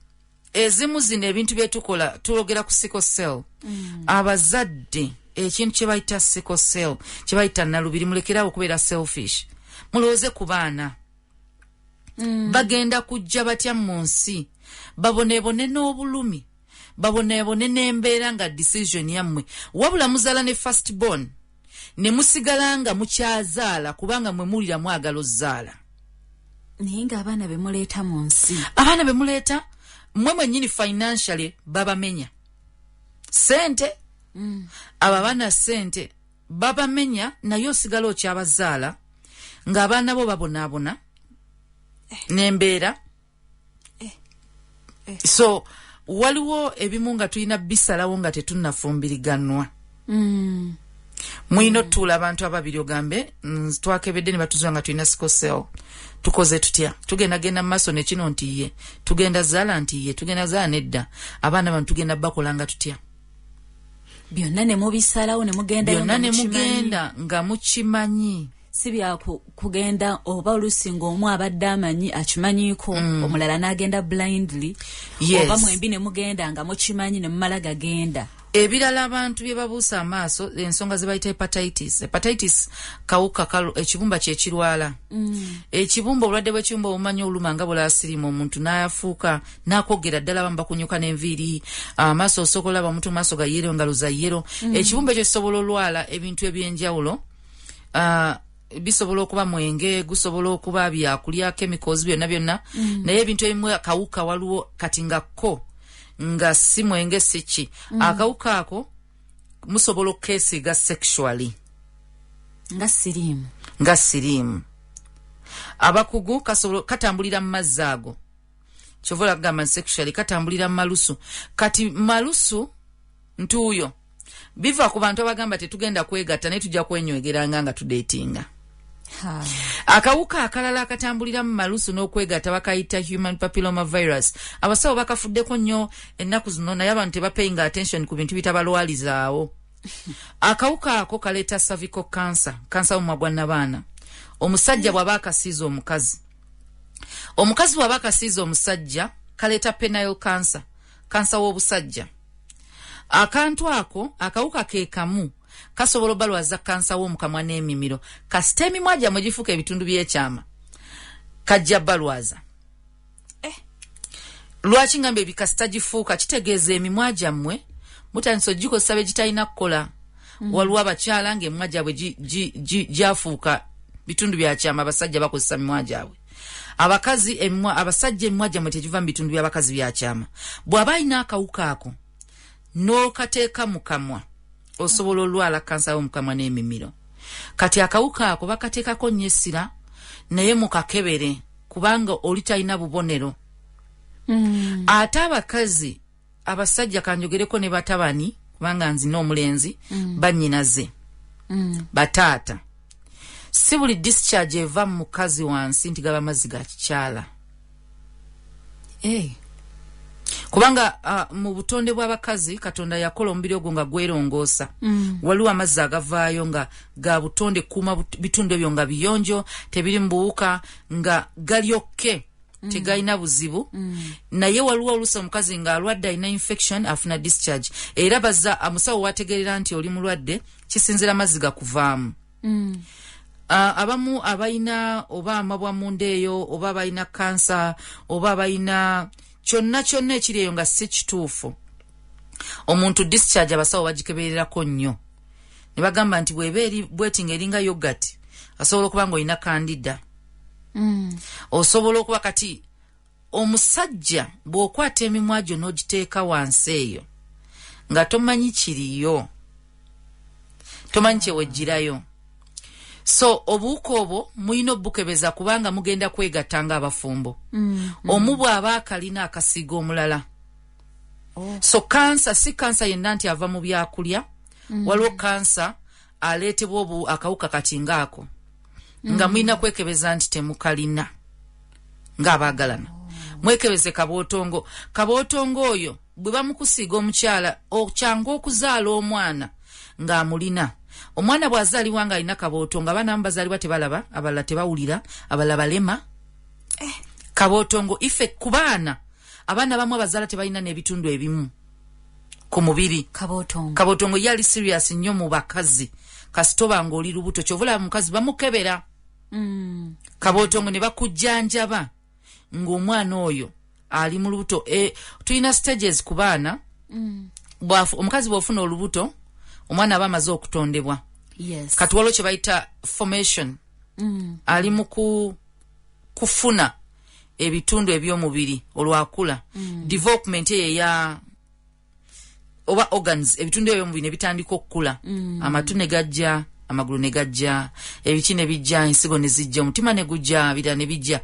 ezimu zino ebintu byetukola, tulogera ku sickle cell. Abazadde, ekintu kye bayita sickle cell, kye bayita nalubiri, mulekerawo okubeera selfish, mulowooze ku baana. Bagenda kujja batya mu nsi, baboneebone n'obulumi, baboneebone n'embeera nga decision yammwe? Wabula muzaala ne first born ne musigala nga mukyazaala kubanga mwe muwulira mwagala ozzaala. Naye ng'abaana be muleeta mu nsi, abaana be muleeta mmwe mwennyini financially babamenya sente. Abo abaana sente babamenya, naye osigala okyabazaala ng'abaana bo babonaabona n'embeera. So waliwo ebimu nga tulina bisalawo nga tetunnafumbiriganwa. Mulina otutuula abantu ababiri, ogambe, twakebedde ne batuzula nga tulina sickle cell, tukoze tutya? Tugenda genda mu maaso nekino nti ye tugenda zaala, nti ye tugenda zaala, nedda, abaana bano tugenda bakola nga tutya? Byonna ne mubisalawo ne mugendayo byonna nga ne mukimanyi. Mugenda nga mukimanyi. Si bya kugenda oba oluusi ng'omu abadde amanyi, akimanyiiko, omulala n'agenda blindly. Oba mwembi ne mugenda nga mukimanyi ne mumala gagenda. Ebirala abantu bye babuusa amaaso, ensonga ze bayita hepatitis. Hepatitis kawuka ekibumba kyekirwala. Ekibumba, obulwadde bw'ekibumba obumanyi oluma nga bulasirimu, omuntu n'afuuka n'akogera ddala, abamu bakunyuka n'enviiri, amaaso osooka olaba omuntu maaso ga yellow, ngalo za yellow. Ekibumba ekyo kisobola olwala ebintu ebyenjawulo. Bisobola okuba mwenge, gusobola okuba byakulya, chemicals, byonna byonna. Naye ebintu ebimu, akawuka waliwo kati nga ko nga si mwenge, si ki. Akawuka ako musobola okukeesiiga sexually. Nga siriimu. Nga siriimu. Abakugu kasobola katambulira mu mazzi ago, kyova olagamba nti sexually katambulira mu malusu. Kati malusu, ntuuyo, biva ku bantu abagamba tetugenda kwegatta naye tujja kwenywegeranga nga tudatinga. Akawuka akalala akatambulira mu malusu n'okwegatta bakayita human papilloma virus. Abasawo bakafuddeko nnyo ennaku zino, naye abantu tebapayinga attention ku bintu bitabalwalizaawo. Akawuka ako kaleeta cervical cancer, kansa w'omumwa gwa nabaana, omusajja bw'aba akasiiza omukazi. Omukazi bw'aba akasiiza omusajja, kaleeta penile cancer, kansa w'obusajja. Akantu ako, akawuka ke kamu kasobola obalwaza kansa w'omukamwa n'emimiro. Kasita emimwa gyammwe gifuuka ebitundu by'ekyama, kajja balwaza. Lwaki ngamba ebi kasita gifuuka? Kitegeeza emimwa gyammwe mutandisa ogikozesa be gitalina kukola. Waliwo abakyala ng'emimwa gyabwe gyafuuka bitundu byakyama, abasajja bakozesa mimwa gyabwe. Abakazi emimwa, abasajja emimwa gyammwe tegiva mu bitundu by'abakazi byakyama. Bw'aba alina akawuka ako n'okateeka mu kamwa, osobola olwala kansa y'omukamwa n'emimiro. Kati akawuka ako bakateekako nnyo essira, naye mukakebere kubanga oli talina bubonero. Ate abakazi, abasajja, kanjogereko ne batabani kubanga nzina omulenzi, bannyinaze, bataata, si buli discharge eva mu mukazi wansi nti gaba mazzi ga kikyala. Kubanga mu butonde bw'abakazi, Katonda yakola omubiri ogwo nga gwerongoosa. Waliwo amazzi agavaayo nga ga butonde kuuma bitundu ebyo nga biyonjo, tebiri mu buwuka, nga galyokke, tegalina buzibu. Naye waliwo oluusi omukazi ng'alwadde, alina infection, afuna discharge, era baza omusawo wategerera nti oli mulwadde kisinzira mazzi gakuvaamu. Abamu abalina oba amabwa munda eyo, oba abalina kansa, oba abalina kyonna kyonna ekiri eyo nga si kituufu, omuntu discharge abasawo bagikebererako nnyo ne bagamba nti bw'eba eri bweti nga eringa yogurt, asobola okuba nga olina candida. Osobola okuba kati omusajja bw'okwata emimwa gyo n'ogiteeka wansi eyo nga tomanyi kiriyo, tomanyi kyewejjirayo. So obuwuka obwo mulina obukebeza kubanga mugenda kwegatta ng'abafumbo. Omu bw'aba akalina, akasiiga omulala. So kansa si kansa yenna nti ava mu byakulya. Waliwo kansa aleetebwa obu akawuka kati ngaako, nga mulina kwekebeza nti temukalina ng'abaagalana. Mwekebeze kabootongo. Kabootongo oyo bwe bamukusiiga omukyala, kyangu okuzaala omwana ng'amulina. Omwana bw'azaalibwa ng'alina kabootongo, abaana abamu bazaalibwa tebalaba, abalala tebawulira, abalala balema. Kabootongo ife ku baana, abaana abamu abazaala tebalina n'ebitundu ebimu ku mubiri. Kabootongo. Kabootongo ye ali serious nnyo mu bakazi. Kasita oba ng'oli lubuto, kyova olaba mukazi bamukebera kabootongo ne bakujjanjaba ng'omwana oyo ali mu lubuto. Tulina stages ku baana. Omukazi bw'ofuna olubuto, omwana aba amaze okutondebwa. Kati waliwo kye bayita formation. Ali mu kufuna ebitundu eby'omubiri olwakula, development eyo eya oba organs, ebitundu eby'omubiri ne bitandika okukula. Amatu ne gajja, amagulu ne gajja, ebiki ne bijja, ensigo ne zijja, omutima ne gujja, birala ne bijja.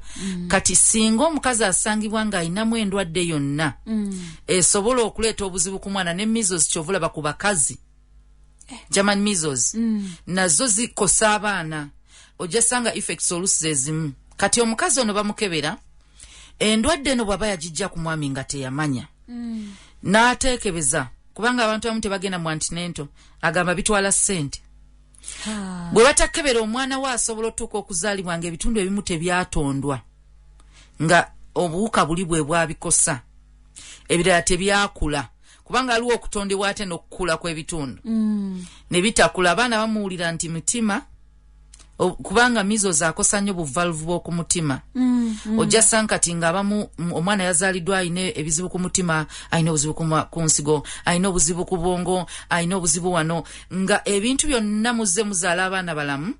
Kati singa omukazi asangibwa ng'alinamu endwadde yonna esobola okuleeta obuzibu ku mwana, ne measles, kyova olaba ku bakazi, German measles nazo zikosa abaana, ojja sanga effects oluusi zezimu. Kati omukazi ono bamukebera endwadde eno bw'aba yagijja ku mwami nga teyamanya, n'ateekebeza, kubanga abantu abamu tebagenda mu antenatal, agamba bitwala ssente. Bwe batakebera omwana we, asobola otuuka okuzaalibwa nga ebitundu ebimu tebyatondwa, nga obuwuka buli bwe bwabikosa, ebirala tebyakula, kubanga aliwo okutondebwa ate n'okukula kw'ebitundu ne bitakula. Abaana bamuwulira nti mutima, kubanga measles akosa nnyo buvalve bw'oku mutima. Ojja sanga kati ng'abamu omwana yazaaliddwa alina ebizibu ku mutima, alina obuzibu ku nsigo, alina obuzibu ku bwongo, alina obuzibu wano, nga ebintu byonna muzze muzaala abaana balamu.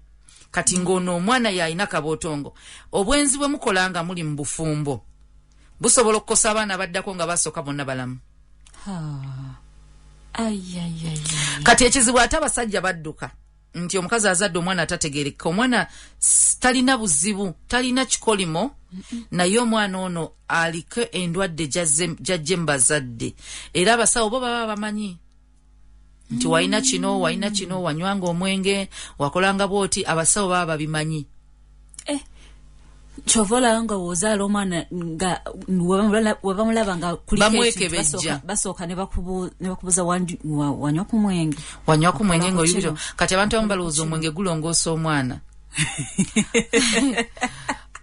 Kati ng'ono omwana yalina kabootongo. Obwenzi bwe mukola nga muli mu bufumbo busobola okukosa abaana baddako nga basooka bonna balamu. Kati ekizibu ate abasajja badduka nti omukazi azadde omwana atategeereka, omwana talina buzibu, talina kikolimo, naye omwana ono aliko endwadde gyajje mu bazadde. Era abasawo bo baba bamanyi nti walina kino, walina kino, wanywanga omwenge, wakolanga bwoti, abasawo baba babimanyi. Kyova olaba nga wozaala omwana nga webamulaba nga bamwekebejja, basooka ne bakubuuza wanywa ku mwenge, wanywa ku mwenge ng'oyubiro. Kati abantu abamu balowooza omwenge gulongoosa omwana.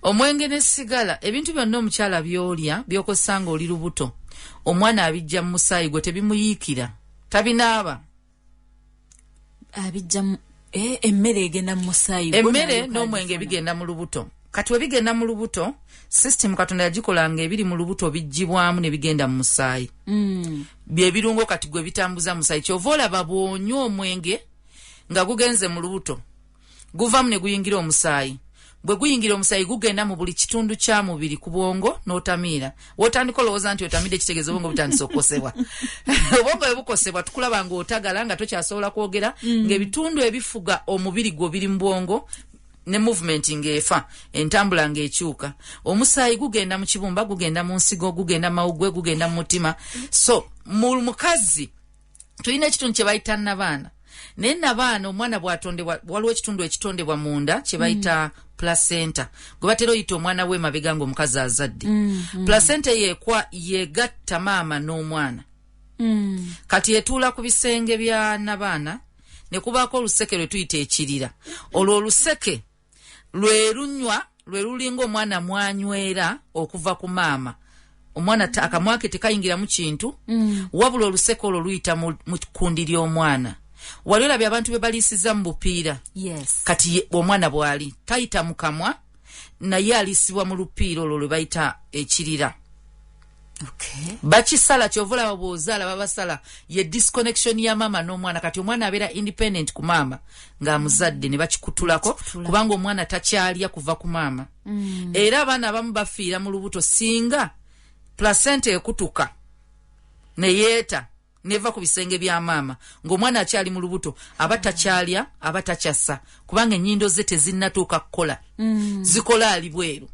Omwenge ne sigala, ebintu byonna omukyala by'olya by'okozesa ng'oli lubuto, omwana abijja mu musaayi gwe, tebimuyiikira, tabinaaba. Abijja emmere egenda mu musaayi, emmere n'omwenge bigenda mu lubuto. Kati we bigenda mu lubuto, system Katonda yagikolanga ebiri mu lubuto bijjibwamu ne bigenda mu musaayi. Bye birungo kati gwe bitambuza musaayi. Kyova olaba bw'onywa omwenge nga gugenze mu lubuto, guvamu ne guyingira omusaayi. Bwe guyingira omusaayi gugenda mu buli kitundu kya mubiri, ku bwongo n'otamiira. W'otandika olowooza nti otamidde, kitegeeza obwongo butandise okukosebwa. Obwongo bwe bukosebwa, tukulaba ng'otagala, nga tokyasobola kwogera, ng'ebitundu ebifuga omubiri gwo biri mu bwongo, ne movement ng'efa, entambula ng'ekyuka. Omusaayi gugenda mu kibumba, gugenda mu nsigo, gugenda mu mawuggwe, gugenda mu mutima. So mu mukazi tulina ekitundu kye bayita nabaana. Naye nabaana, omwana bw'atondebwa, waliwo ekitundu ekitondebwa munda kye bayita placenta, gwe batera oyita omwana we mabega ng'omukazi azadde. Placenta yekwa yegatta maama n'omwana. Kati etuula ku bisenge bya nabaana, ne kubaako oluseke lwe tuyita ekirira. Olwo oluseke lwe lunywa, lwe lulinga omwana mwanywera okuva ku maama. Omwana akamwa ke tekayingiramu kintu, wabula oluseke olwo luyita mu kkundi ly'omwana. Wali olabye abantu be baliisiza mu bupiira? Yes. Kati omwana bw'ali tayita mu kamwa, naye aliisibwa mu lupiira olwo lwe bayita ekirira. Bakisala. Kyova olaba bw'ozaala babasala, ye disconnection ya maama n'omwana. Kati omwana abeera independent ku maama ng'amuzadde, ne bakikutulako kubanga omwana takyalya kuva ku maama. Era abaana abamu bafiira mu lubuto singa placenta ekutuka neyeeta neva ku bisenge bya maama ng'omwana akyali mu lubuto, aba takyalya, aba takyassa, kubanga ennyindo ze tezinnatuuka kukola. Zikola ali bweru.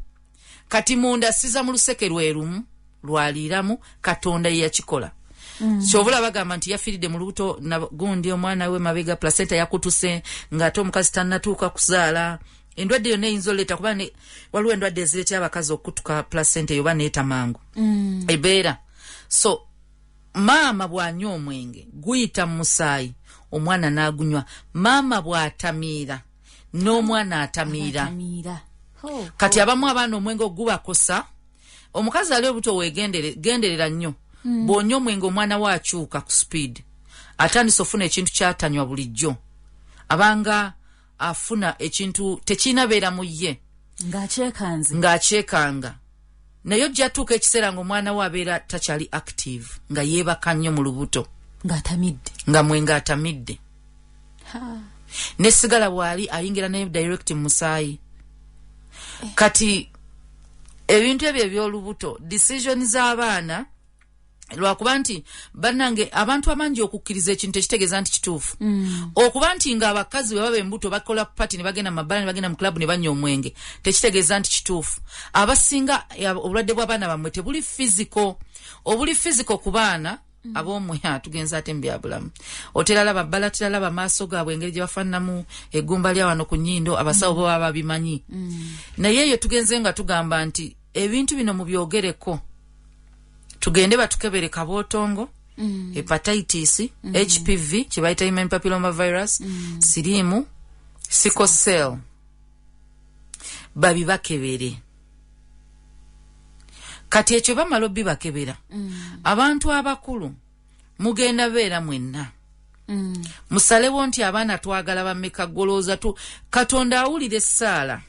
Kati munda siza mu luseke lwe lumu lwaliiramu. Katonda ye yakikola. Kyobula bagamba nti yafiiridde mu lubuto gundi omwana we mabega, placenta yakutuse ng'ate omukazi tannatuuka kuzaala. Endwadde yonna eyinza oleeta, kuba waliwo endwadde ezireetera abakazi okukutuka placenta eyo oba neeta mangu. Ebeera so maama bw'anywa omwenge guyita mu musaayi, omwana n'agunywa. Maama bw'atamiira n'omwana atamiira. Kati abamu abaana omwenge ogubakosa. Omukazi ali obuto wegenderera nnyo. Bw'onywa omwenge, omwana we akyuka ku speed, atandise ofuna ekintu kyatanywa bulijjo, abanga afuna ekintu tekirina beera mu ye. Ng'akyekanze. Ng'akyekanga. Naye ojja tuuka ekiseera ng'omwana we abeera takyali active, nga yeebaka nnyo mu lubuto. Ng'atamidde. Nga mwenge atamidde. Ne sigala bw'ali ayingira naye direct mu musaayi. Kati ebintu ebyo eby'olubuto, decision z'abaana, lwakuba nti bannange abantu abangi okukkiriza ekintu tekitegeeza nti kituufu. Okuba nti ng'abakazi bwe baba embuto bakola party ne bagenda mu mabbala ne bagenda mu club ne banywa omwenge tekitegeeza nti kituufu. Abasinga obulwadde bw'abaana bammwe tebuli physical. Obuli physical ku baana ab'omwe, tugenza ate mu byabulamu, otera laba bbala, teralaba maaso gaabwe engeri gye bafaananamu, eggumba lya wano ku nnyindo, abasawo bo baba babimanyi. Naye eyo tugenze nga tugamba nti ebintu bino mubyogereko, tugende batukebere kabootongo, hepatitis, HPV kye bayita human papilloma virus, siriimu, sickle cell, babibakebere. Kati ekyo bamala obibakebera, abantu abakulu mugenda beera mwenna, musalewo nti abaana twagala bameka. Golooza tu Katonda awulira essaala.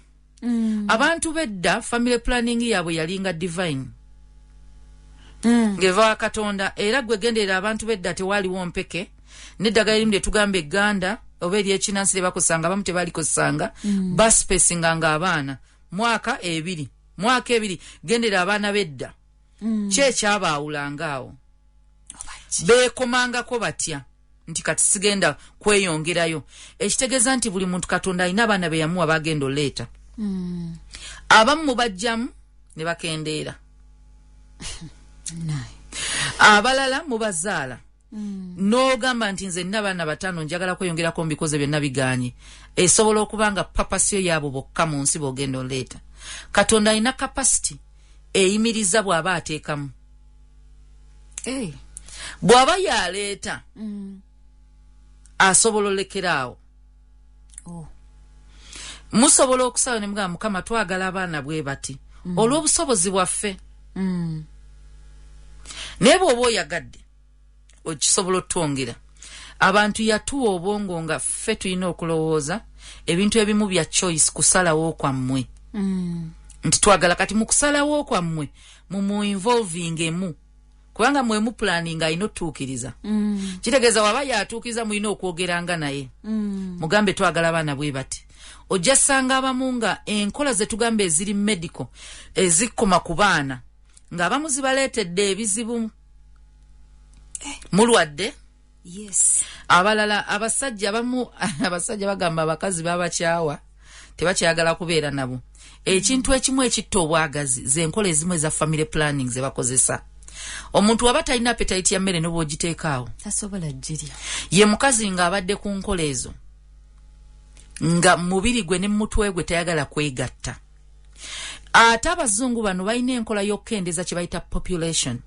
Abantu bedda family planning yaabwe yalinga divine, ng'eva wa Katonda. Era gwe genderera, abantu bedda tewaaliwo mpeke n'eddagala erimu lyetugamba egganda. oba eryekinansi lye bakozesanga, abamu tebalikozesanga, baspacinganga abaana mwaka 2 mwaka 2. Gendera abaana bedda, ki ekyabaawulanga awo? Beekomangako batya nti kati sigenda kweyongerayo? Ekitegeeza nti buli muntu Katonda alina abaana be yamuwa bagenda oleeta. Abamu mubajjamu ne bakendeera, abalala mubazaala. N'ogamba nti nze nina abaana 5, njagala kweyongerako, mbikoze byonna biganye. Esobola okuba nga papasiyo yaabo bokka mu nsi b'ogenda oleeta. Katonda alina capacity eyimiriza bw'aba ateekamu. Bw'aba yaleeta, asobola olekeraawo. Musobola okusaba ne mugamba, Mukama, twagala abaana bwe bati olw'obusobozi bwaffe, naye bw'oba oyagadde okisobola otwongera. Abantu yatuwa obwongo nga ffe tulina okulowooza ebintu ebimu bya choice, kusalawo kwammwe, nti twagala. Kati mu kusalawo kwammwe mumu involving emu, kubanga mwe mu planning, alina otuukiriza. Kitegeeza waba yatuukiriza, mulina okwogeranga naye, mugambe twagala abaana bwe bati. Ojja sanga abamu nga enkola zetugamba eziri medical ezikoma ku baana, ng'abamu zibaleetedde ebizibu, mulwadde. Abalala abasajja, abamu abasajja bagamba abakazi babakyawa, tebakyagala kubeera nabo. Ekintu ekimu ekitta obwagazi zenkola ezimu eza family planning ze bakozesa. Omuntu waba talina appetite ya mmere, nobwogiteekaawo tasobola girya. Ye mukazi ng'abadde ku nkola ezo, nga mubiri gwe ne mutwe gwe tayagala kwegatta. Ate abazungu bano balina enkola y'okukendeeza kye bayita population,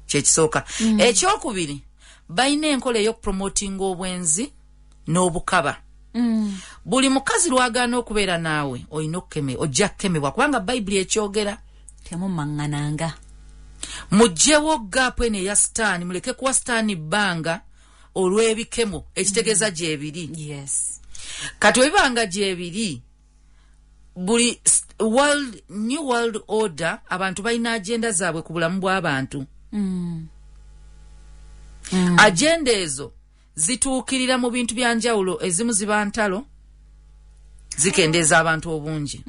kyekisooka. Ekyokubiri, balina enkola ey'okupromotinga obwenzi n'obukaba. Buli mukazi lwagaana okubeera naawe, olina okukeme, ojja kukemebwa, kubanga Bayibuli ekyogera. Temumaŋŋananga. Mugjewo gap eno eya sitaani, muleke kuwa sitaani bbanga olw'ebikemo. Ekitegeeza gyebiri. Kati webibanga gyebiri, buli world, new world order, abantu balina agenda zaabwe ku bulamu bw'abantu. Agenda ezo zituukirira mu bintu bya njawulo. Ezimu ziba ntalo, zikendeeza abantu obungi.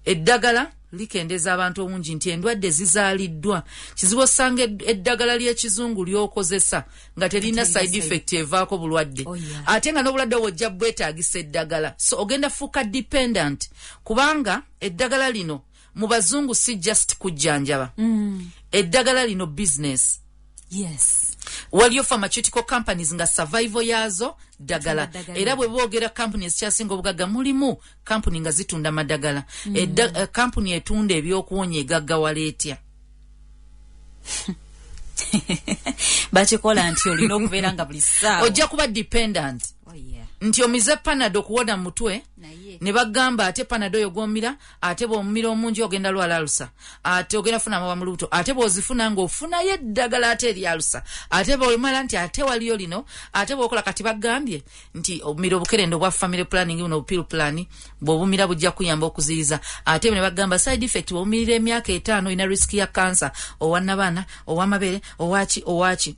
Eddagala likendeeza abantu obungi, nti endwadde zizaaliddwa. Kizibu osanga eddagala ly'ekizungu ly'okozesa nga terina side effect evaako bulwadde. Ate nga n'obulwadde obwo ojja bwetaagisa eddagala, so ogenda fuuka dependent, kubanga eddagala lino mu bazungu si just kujjanjaba. Eddagala lino business. Waliyo pharmaceutical companies nga survival yaazo ddagala. Ddagala. Era bwe boogera company ezikyasinga obugagga, mulimu kampuni nga zitunda madagala. Kampuni etunda ebyokuwonya egaggawala etya? Bakikola nti olina okubeera nga buli ssaawa ojja kuba dependent. Nti omize Panado okuwona mutwe, Naye ne bagamba ate Panado oyo gwomira, ate bw'omumira omungi ogenda lwala alusa, ate ogenda funa amabwa mu lubuto, ate bw'ozifuna ng'ofunayo eddagala ate eri alusa, ate bw'omala nti ate waliyo lino, ate bw'okola. Kati bagambye nti omira obukerendo obwa family planning buno, obupill plan, bw'obumira bujja kuyamba okuziyiza. Ate ne bagamba side effect, bw'obumirira emyaka 5 olina risk ya cancer owa nabaana, ow'amabeere, owaki, owaki.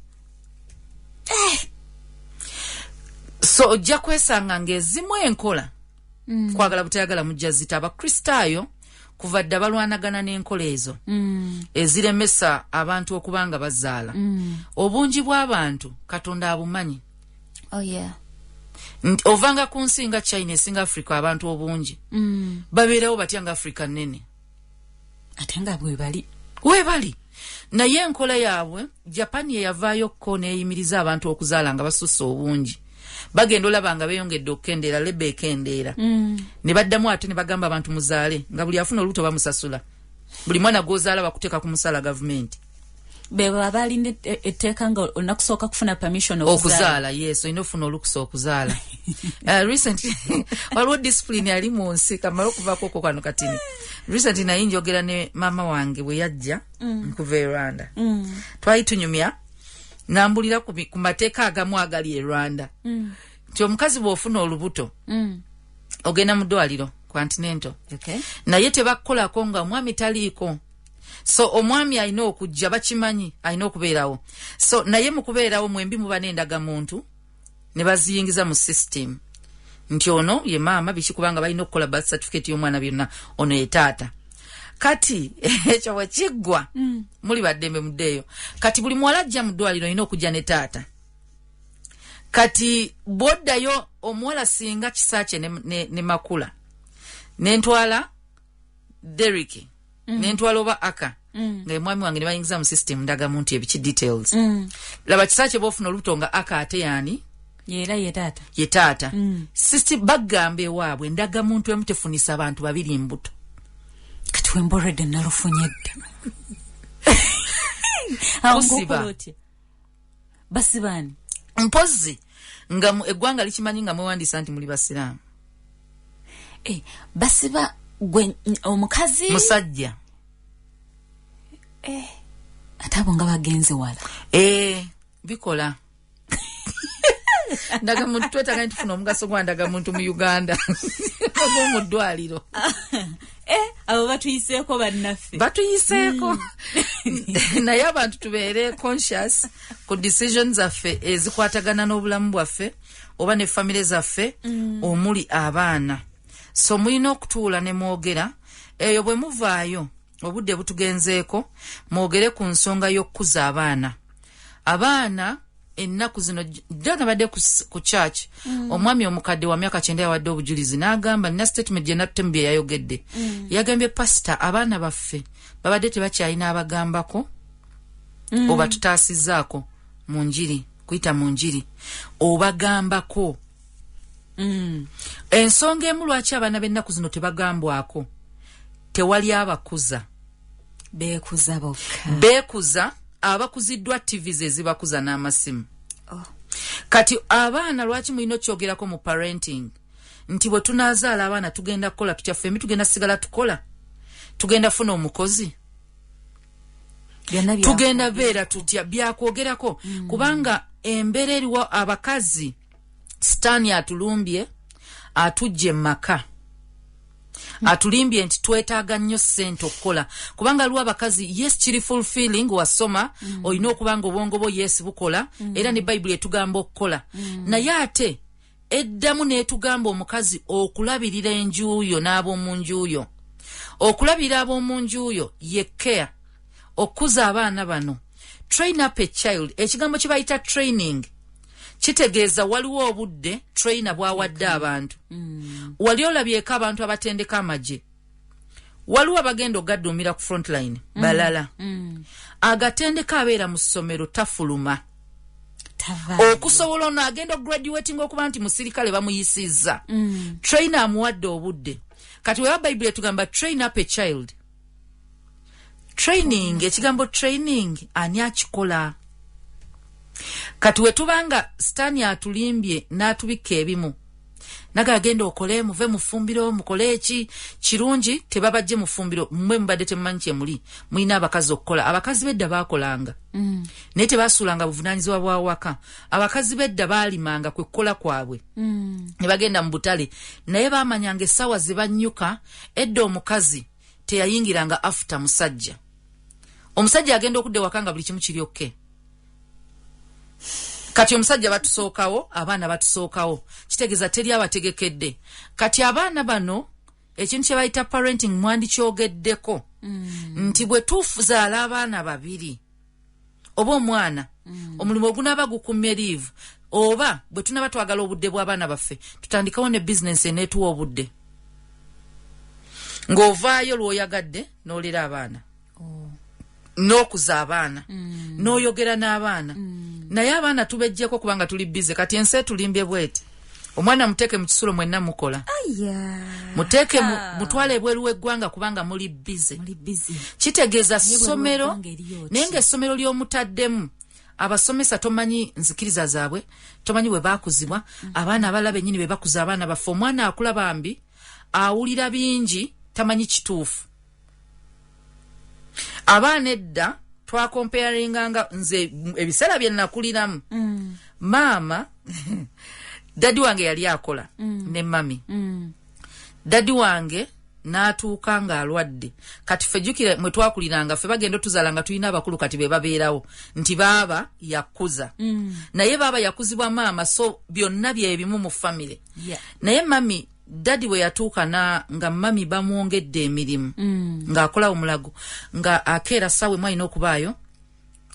So ojja kwesanga ng'ezimu enkola, kwagala butayagala, mujja zita. Abakristaayo kuva dda balwanagana n'enkola ezo eziremesa abantu okuba nga bazaala. Obungi bw'abantu Katonda abumanyi. Nti ovanga ku nsi nga China esinga Africa abantu obungi, babeerawo batya nga Africa nene? Ate nga bwe bali. Weebali, naye enkola yaabwe, Japan yeyavaayo ko neeyimiriza abantu okuzaala nga basusse obungi. Bagenda olaba nga beeyongedde okukendeera, leba ekendeera, ne baddamu ate ne bagamba abantu muzaale, nga buli afuna olubuto bamusasula. Buli mwana gw'ozaala bakuteeka ku musala gavumenti. Bebo abalina etteeka nga olina kusooka kufuna permission okuzaala. Okuzaala, yes, olina ofuna olukusa okuzaala. Recently waliwo discipline ali mu nsi, kamale okuvaako okwo kano katini. Recently naye njogera ne maama wange bwe yajja nkuva e Rwanda, twali tunyumya, nambulira ku mateeka agamu agali e Rwanda, nti omukazi bw'ofuna olubuto, ogenda mu ddwaliro continental, naye tebakukolako nga omwami taliiko. So omwami alina okujja, bakimanyi alina okubeerawo. So naye mu kubeerawo mwembi muba n'endagamuntu ne baziyingiza mu system. Nti ono ye maama biki, kubanga balina okukola birth certificate y'omwana, byonna, ono ye taata. Kati ekyo bwe kiggwa, muli baddembe muddeeyo. Kati buli muwala ajja mu ddwaliro olina okujja ne taata. Kati bw'oddayo, omuwala singa Kisaakye ne Makula, nentwala Deriki, nentwala oba aka nga mwami wange, ne bayingiza mu system ndagamuntu, ebiki, details. Laba Kisaakye bwofuna olubuto nga aka ate yaani? Era ye taata. Ye taata. System bagamba ewaabwe ndagamuntu emu tefunisa abantu babiri mbuto. Kati wemba olwedde nalufunye dda. Awo Kusiba. ng'okola otya? Basibaani? Mpozi nga eggwanga likimanyi nga mwewandiisa nti muli basiraamu. Eh, basiba gwe omukazi? Musajja. Ate abo nga bagenze wala. Eh, bikola ndagamuntu. Twetaaga nitufuna omugaso gwa ndagamuntu mu Uganda ogw'omu ddwaliro. Eh, abo batuyiseeko bannaffe. Batuyiseeko, naye abantu tubeere conscious ku decision zaffe ezikwatagana n'obulamu bwaffe oba ne famire zaffe omuli abaana. So mulina okutuula ne mwogera eyo. Bwe muvaayo, obudde butugenzeeko, mwogere ku nsonga y'okukuza abaana. Abaana ennaku zino, dda nabadde ku church, omwami omukadde wa myaka 90 yawadde obujulizi n'agamba, nina statement gye nattemu bye yayogedde. Yagambye, "Pasita, abaana baffe babadde tebakyalina abagambako, oba tutaasizzaako mu njiri, kuyita mu njiri obagambako." Ensonga emu lwaki abaana b'ennaku zino tebagambwako, tewali abakuza. Beekuza bokka. Beekuza, abakuziddwa TVs ezibakuza n'amasimu. Oh. Kati abaana lwaki mulina okyogerako mu parenting, nti bwe tunaazaala abaana tugenda kukola tutya? Ffembi tugenda sigala tukola? Tugenda funa omukozi? Byonna Tugenda beera tutya? Byakwogerako, kubanga embeera eriwo, abakazi sitaani atulumbye, atujja emaka, atulimbye nti twetaaga nnyo ssente okukola, kubanga aliwo abakazi, yes, kiri fulfilling, wasoma, olina okuba nga obwongo bwo, yes, bukola, era ne Bayibuli etugamba okukola, naye ate eddamu n'etugamba omukazi okulabirira enjuuyo n'ab'omu njuuyo. Okulabirira ab'omu njuuyo ye care, okukuza abaana bano, train up a child. Ekigambo kye bayita training kitegeeza waliwo obudde trainer bw'awadde abantu. Wali olabyeko abantu abatendeka amagye? Waliwo abagenda ogadduumira ku frontline, balala agatendeka abeera mu ssomero, tafuluma. Tavaayo. Okusobola ono agenda ograduating okuba nti musirikale bamuyisizza, trainer amuwadde obudde. Kati weba Bayibuli etugamba train up a child, training, ekigambo training ani akikola? Kati wetubanga sitaani atulimbye n'atubikka ebimu, naga agenda okole, muve mufumbiro, mukole eki kirungi, tebabajje mufumbiro. Mmwe mubadde temumanyi kyemuli, mulina abakazi okukola. Abakazi bedda baakolanga, naye tebasuulanga buvunanyizibwa bwa waka. Abakazi bedda baalimanga, kwe kukola kwabwe, ne bagenda mu butale, naye baamanyanga essaawa ze bannyuka. Edda omukazi teyayingiranga after musajja. Omusajja agenda okudda ewaka nga buli kimu kiri okay. Kati omusajja batusookawo, abaana batusookawo, kitegeeza teri abategekedde. Kati abaana bano, ekintu kye bayita parenting mwandikyogeddeko, nti bwe tuzaala abaana babiri oba omwana, omulimu ogunaaba gukumye leave, oba bwe tunaba twagala obudde bw'abaana baffe, tutandikewo ne bizinensi eneetuwa obudde ng'ovaayo lw'oyagadde n'olera abaana, n'okuza abaana, n'oyogera n'abaana. Naye abaana tubejjeko kubanga tuli busy. Kati ensi etulimbye bweti: omwana muteeke mu kisulo, mwenna mukola, Aya. muteeke mutwale ebweru w'eggwanga kubanga muli busy. Muli busy. Kitegeeza Naye bweru ssomero w'eggwanga eriyo ki? Naye ng'essomero ly'omutaddemu abasomesa tomanyi nzikiriza zaabwe, tomanyi bwe baakuzibwa. Abaana abalala bennyini be bakuza abaana baffe. Omwana akula bambi awulira bingi, tamanyi kituufu. Abaana edda twakomparinganga, nze ebiseera bye nakuliramu, maama, daddy wange yali akola ne mummy. Daddy wange N'atuuka ng'alwadde. Kati ffe jjukira mwe twakuliranga, ffe bagenda otuzaala nga tulina abakulu, kati be babeerawo nti baaba yakuza. Naye baaba yakuzibwa maama, so byonna byebimu mu famire. Naye mami, daddy bwe yatuuka nga mami bamwongedde emirimu, ng'akolawo mulago, nga akeera ssaawa emu alina okubaayo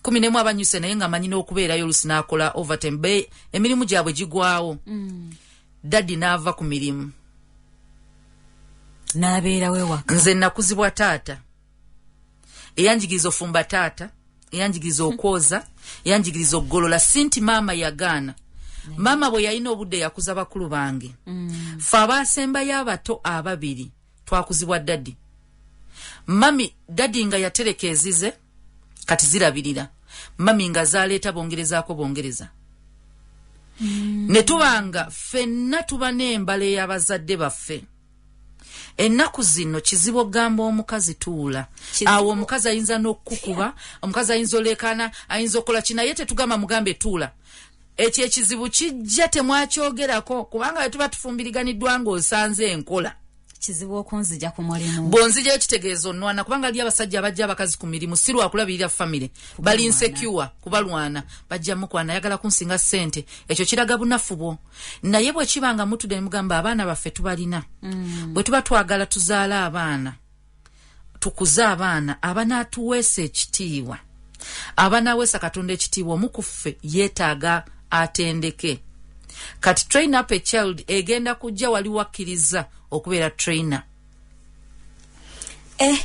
11 abanyuse, naye nga amanyi n'okubeerayo olusi n'akola overtime, be emirimu gyabwe gigwawo. Daddy n'ava ku mirimu. N'abeerawo ewaka. Nze nakuzibwa taata, eyanjigiriza ofumba, taata eyanjigiriza okwoza, eyanjigiriza okugolola. Si nti maama yagaana. Maama bwe yalina obudde yakuza bakulu bange. Fe abaasembayo abato ababiri twakuzibwa daddy. Mami, daddy nga yatereka ezize, kati zirabirira mami, nga zaleeta bongerezaako bongereza. Ne tubanga ffenna tuba n'embala ey'abazadde baffe. Ennaku zino kizibu okugamba omukazi tuula. Kizibu. Awo omukazi ayinza n'okukuba, omukazi ayinza oleekaana, ayinza okukola ki, naye tetugamba mugambe tuula. Ekyo ekizibu kijja temwakyogerako, kubanga bwe tuba tufumbiriganiddwa ng'osanze enkola, Kizibu okunzija ku mulimu. Bw'onzijayo kitegeeza onnwana, kubanga ali abasajja abajja abakazi ku mirimu si lwakulabirira famire, bali insecure, kubalwana, bajja mukwana, ayagala kunsinga ssente. Ekyo kiraga bunafu bwo. Naye bwe kiba nga mutudde ne mugamba abaana baffe tubalina, bwe tuba twagala tuzaale abaana, tukuze abaana abanaatuweesa ekitiibwa, abanaaweesa Katonda ekitiibwa, omu ku ffe yeetaaga atendeke. Kati train up a child egenda kujja wali wakkiriza okubeera trainer. Eh.